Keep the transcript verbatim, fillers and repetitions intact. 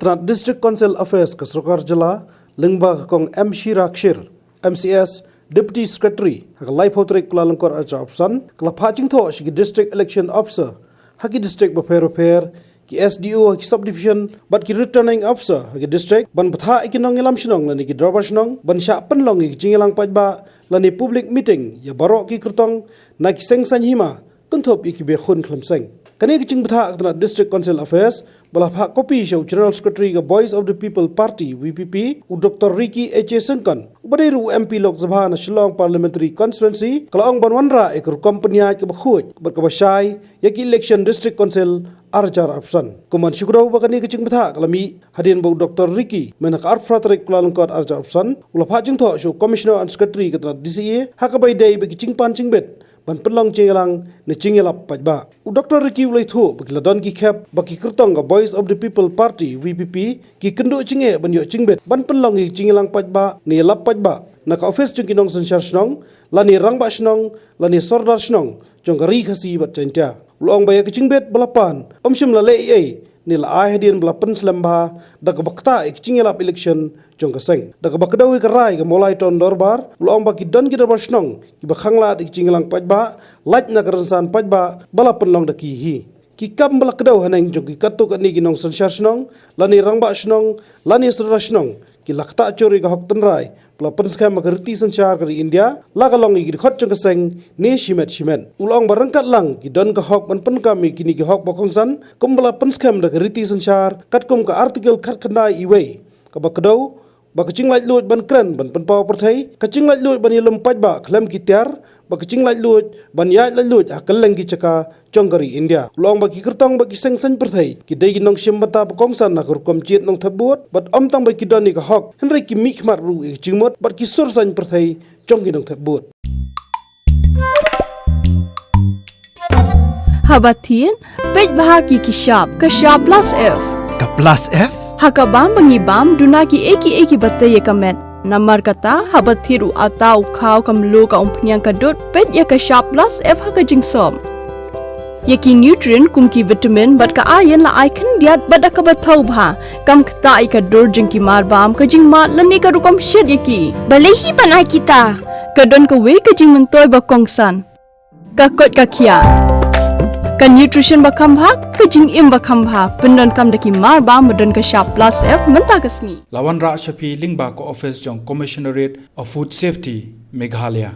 Tnat District Council Affairs ka Sorkar Jylla, lyngba ka Kong M Shira Kshir, M C S, Deputy Secretary, ha ka laiphew tarik Kyllalyngkot arhajar arphew san, ka la phah jingthoh sha ki District Election Officer ha ki district bapher bapher, ki S D O ha ki subdivision, bad ki Returning Officer ha ki district, ban bthah ïa ki nongïalam shnong lane ki dorbar shnong ban shah pynlong ïa ki jingïalang paidbah lane public meeting ïa baroh ki kyrtong na ki seng saiñ hima, kynthup ïa ki ba khun khlem seng. Kane ka jingbthah ka Tnat District Council Affairs ba la phah copy sha u General Secretary ka Voice of the People Party, V P P, u Doctor Ricky H A Syngkon, uba dei ruh u M P Lok Sabha na Shillong Parliamentary Constituency, ka la ong ban wanrah ïa ka rukom pynïaid kaba khuid bad kaba shai ïa ki election District Council arhajar arphew san. Kum ban shu kdew ba kane ka jingbthah ka la mih hadien ba u Doctor Ricky mynta ka arphew phra tarik Kyllalyngkot arhajar arphew san u la phah jingthoh sha u Commissioner and Secretary ka Tnat D C A ha kaba ïadei bad ki jingpan jingbit ban pynlong jingïalang ne jingïalap paidbah. U Doctor Ricky u la ïathuh ba ki la don ki khep ba ki kyrtong ka Voice of the People Party, V P P, ki kynduh jingeh ban ïoh jingbit ban pynlong ïa ki jingïalang paidbah ne ïalap paidbah na ka ophis jong ki nongsynshar shnong lane rangbah shnong lane sordar shnong jong ka Ri Khasi bad Jaiñtia. U la ong ba ïa ka jingbit ba la pan ym shym la leh ei ei ne la ai hadien ba la pynslem bha da kaba ktah ïa ka jingïalap election jong ka seng. Da kaba kdew ïa ka rai ka Mawlai Town Dorbar, u la ong ba ki don ki dorbar shnong kiba khanglad ïa ka jingïalang paidbah, lait na ka rynsan paidbah ba la pynlong da ki hi. Ki kam ba la kdew haneng jong ki katto katne ki nongsynshar shnong lane rangbah shnong lane sordar shnong ki la ktah jur ïa ka hok tynrai ba la pynskhem ha ka riti synshar ka ri India, la ka long ïa ki dkhot jong ka seng ne shimet shimet. U la ong ba ryngkat lang ki don ka hok ban pynkam ïa kine ki hok ba kongsan kumba la pynskhem da ka riti synshar katkum ka Article khatkhyndai E wei, kaba kdew ba ka jinglaitluid ban kren ban pynpaw pyrthei, ka jinglaitluid ban ïalum paidbah khlem ki tiar, bad ka jinglaitluid ban ïaid laitluid ha kylleng ki jaka jong ka ri India. U la ong ba ki kyrtong bad ki seng saiñ pyrthei ki dei ki nongshim bynta ba kongsan ha ka rukom jied nongthep vote, bad ym tang ba ki don ïa ka hok hynrei ki mihkhmat ruh ïa ka jingmut bad ki sur saiñ pyrthei jong ki nongthep vote. Haba thied, peit bha ki ki shap, ka shap plus F. Ka plus F? Ha ka bam ba ngi bam, duna ki ei ki ei kiba tei ïa ka met. Namar kata, haba thied u atta, u khaw, ka mluh, ka umphniang, ka dud, peit ïa ka shap plus F ha ka jingsop. Ïa ki nutrient kum ki vitamin bad ka iron la ai khyndiat bad da kaba thaw bha. Kam ktah ïa ka dur jong ki mar bam, ka jingmad lane ka rukom shet ïa ki. Balei hi ban ai kita? Ka don kawei ka jingmyntoi ba kongsan. Ka koit ka khiah. Ka nutrition ba kham bha, ka jingim ba kham bha. Pyndonkam da ki mar bam ba don ka shap plus F mynta ka sngi. La wanrah sha phi lyngba ka office jong Commissionerate of Food Safety, Meghalaya.